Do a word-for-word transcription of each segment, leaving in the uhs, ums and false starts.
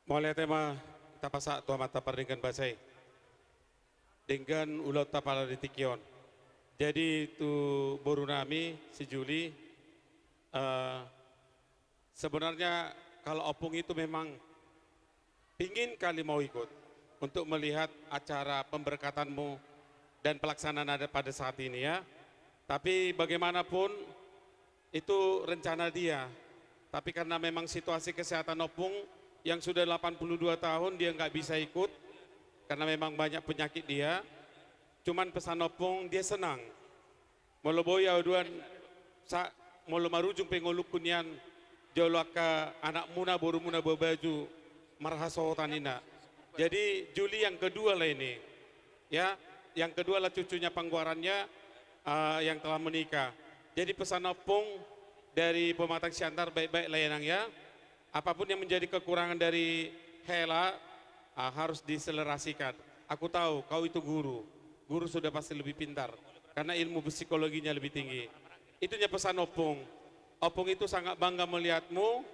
Mauliate ma tapasahat tu Amanta Pardenggan Basa i. Denggan ulaonta pala di tingki on. Jadi tu boru nami si Juli, eh, sebenarnya kalau Ompung itu memang pingin kali mau ikut untuk melihat acara pemberkatanmu dan pelaksanaan adat pada saat ini ya. Tapi bagaimanapun itu rencana dia. Tapi karena memang situasi kesehatan Ompung yang sudah delapan puluh dua tahun dia nggak bisa ikut karena memang banyak penyakit dia. Cuman pesan Ompung dia senang. Molo boi au duan sa molo marujung pe ngolungku nian jolo angka anakmuna borumuna boi baju marhasohotan ina. Jadi Juli yang kedua lah ini. Ya, yang kedua lah cucunya panggoarannya eh, yang telah menikah. Jadi pesan Ompung dari pematang Siantar baik-baik lah ya Nang ya. Apapun yang menjadi kekurangan dari Hela ah, harus diselerasikan. Aku tahu kau itu guru. Guru sudah pasti lebih pintar karena ilmu psikologinya lebih tinggi. Itunya pesan Ompung. Ompung itu sangat bangga melihatmu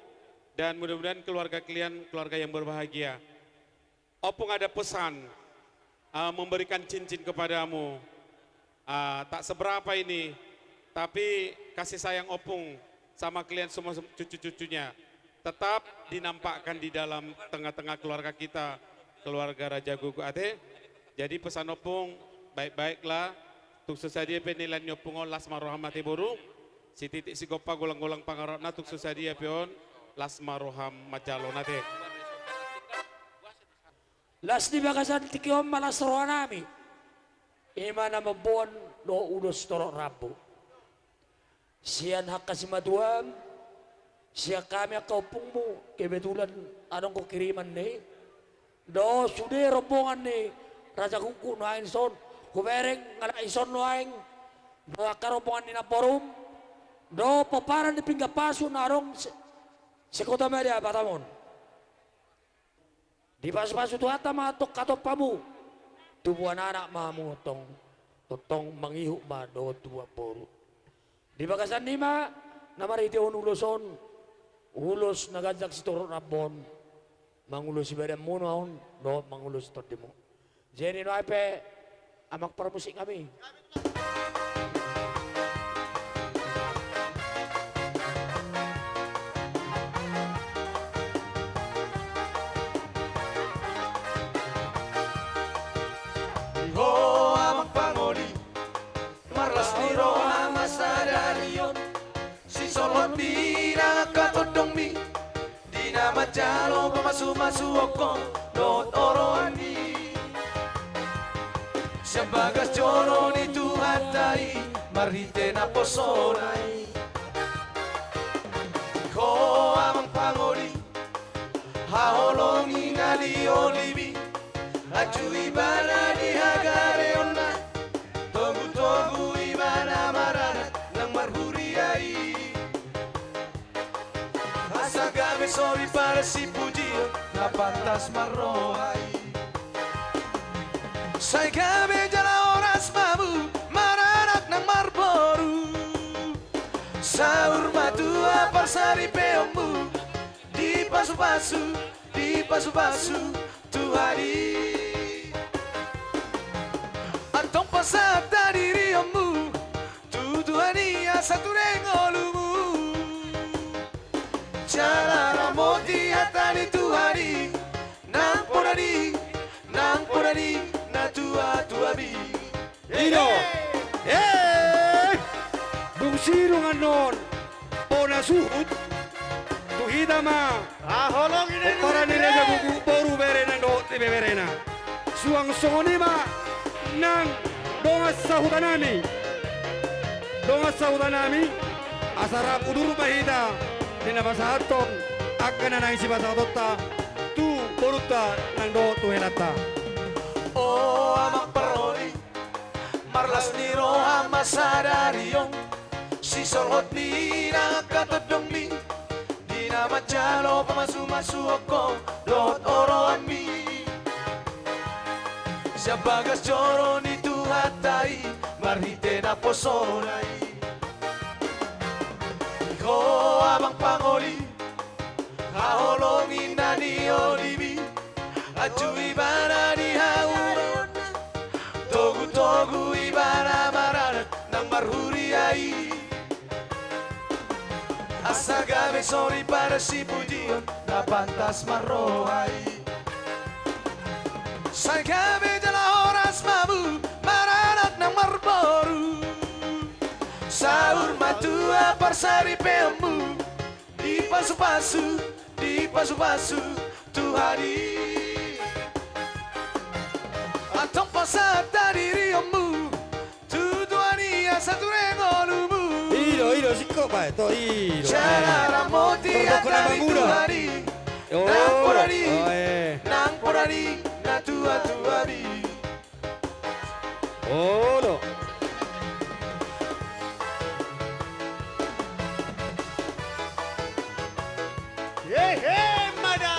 dan mudah-mudahan keluarga kalian keluarga yang berbahagia. Ompung ada pesan eh, memberikan cincin kepadamu. Ah, tak seberapa ini, tapi kasih sayang Ompung sama kalian semua cucu-cucunya tetap dinampakkan di dalam tengah-tengah keluarga kita, keluarga Raja Gugu ate. Jadi pesan Ompung, baik-baiklah. Tung so sadia pe nilaon ni Ompung on las ma roham ate boru. Sititik sigompa golang-golang pangarahutna tung so sadia pe on las ma roham manjalo on ate. Las di bagasan tingki on ma las rohanami. Ima na mamboan dohot ulos torop rambu. Sian angka simatuam, sian hami angka ompungmu, kebetulan adong do kiriman ni. Dohot sude rombongan ni Raja Gugu nuaeng dison, hubereng ngalap dison nuaeng. Dohot angka rombongan ni namborum. Dohot pomparan ni pinggan pasu na adong se-, sekota ma di Batam on. Dipasupasu Tuhanta ma antong hatompamu. Tubuan anak ma hamu antong, tongtong mangihut ma dohot tubuan boru. Di bagasan i ma na marhitehon ulos on, ulos na ganjang sitorop rambu on, mangulosi badanmu nuaeng dohot mangulosi tondimu. Jadi nuaeng pe amang parmusik nami. Ho amang pangoli, marlas ni roha ma sadari on, sisolhot ni nang angka tondongmi. Di na manjalo pamasumasu ongkon dohot oroanmi. Sian bagas joro ni Tuhanta i marhite naposona i. Ho amang pangoli, haholongi na niolimi. Anju ibana di hagareonna, togutogu ibana maranak nang marhuria i. Asa gabe sori pada sipujion na pantas marroha i. Sai gabe jala horas ma hamu maranak nang marboru. Saur matua parsaripeonmu dipasupasu, dipasupasu Tuhan i. Antong pasahat hadirionmu tu Tuhan i asa ture ngolumu. Jala ramoti hata ni Tuhan i, nang poda ni, nang poda ni natuatuami. I do. Eh! Dung sidung annon bona suhut tu hita ma. Haholongi na pomparan ni Raja Gugu, boru, bere nang dohot ibeberena. Suang songon i ma nang dongan sahutanami. Dongan sahutanami, asa rap udur ma hita di na pasahathon angka na naeng sipasahatonta tu borunta nang dohot tu helanta. O amang paroli, marlas ni roha ma sadari on, sisolhot ni nang angka tondongmi. Di na manjalo pamasumasu ongkon dohot oroanmi. Sian bagas joro ni Tuhanta i marhite naposona i. Ho amang pangoli, haholongi na niolimi. Maju ibana di hauraonna, togu-togu ibana maradat nang marhuria i. Asa gabe soripada sipujion na pantas marroha i. Sai gabe jala horas ma hamu maradat nang marboru. Saur matua parsaripeonmu dipasu-pasu, dipasu-pasu Tuhan i. Antong pasahat hadirionmu tu Tuhan i asa ture ngolumu. I do, i do, singkop bae, to, i do. Jala ramoti hata ni Tuhan i. Nang poda ni, nang poda ni na tua-tua i. Olo. Hehe, mada.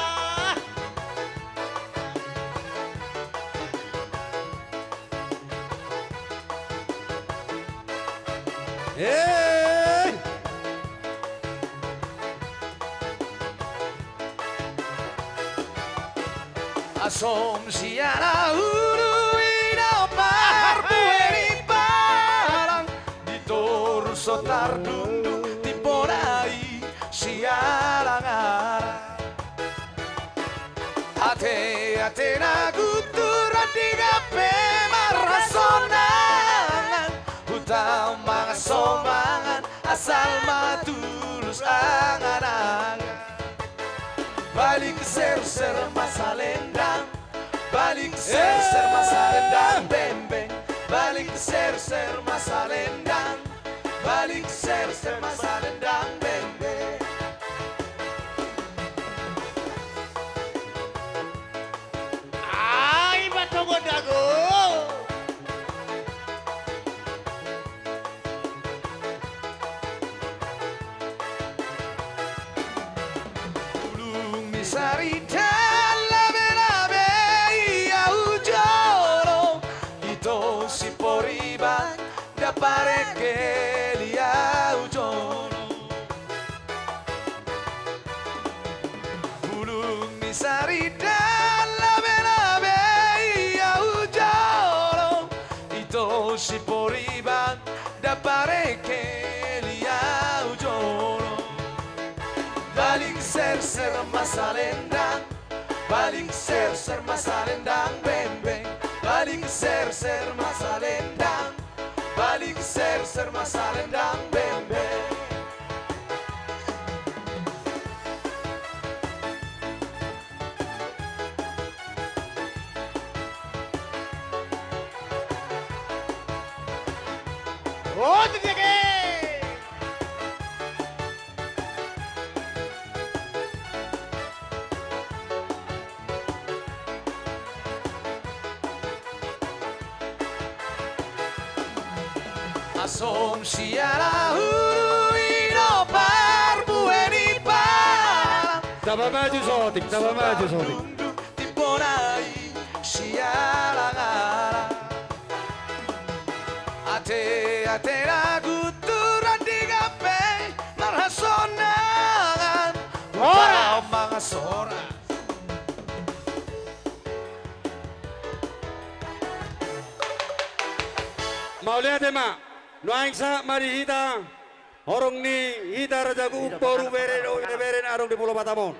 Hei. Asomsiana ulu i do parbue ni palang, di toru so tardungdung timpona i sialang-alang. Ate-ate na guturan di gabe marhasonangan, huta mangasomangan asal ma tulus angan-angan. Baling serser ma salendang, baling serser ma salendang bembeng, baling serser ma salendang, baling serser ma salendang bembeng. Ai, batongon dago. Bulung ni saridan labe-labe i ahu jolo, ito Siporiban ndang parengkel i ahu jolo. Bulung ni saridan labe-labe i ahu jolo, ito Siporiban ndang parengkel i ahu jolo. Baling serser ma salendang, baling serser ma salendang bembeng, baling serser ma salendang, baling serser ma salendang bembeng. Oh, titik. Asomsiana ulu i do parbue ni palang. Tamba maju sotik, tamba maju sotik. Timpona i sialang-alang. Ate-ate na guturan di gabe marhasonangan. Horas. Huta mangasorangan. Mauliate ma. Nuaeng sahat ma di hita horong ni hita raja guguk boru, bere dohot ibebere na adong di Pulo Batam on.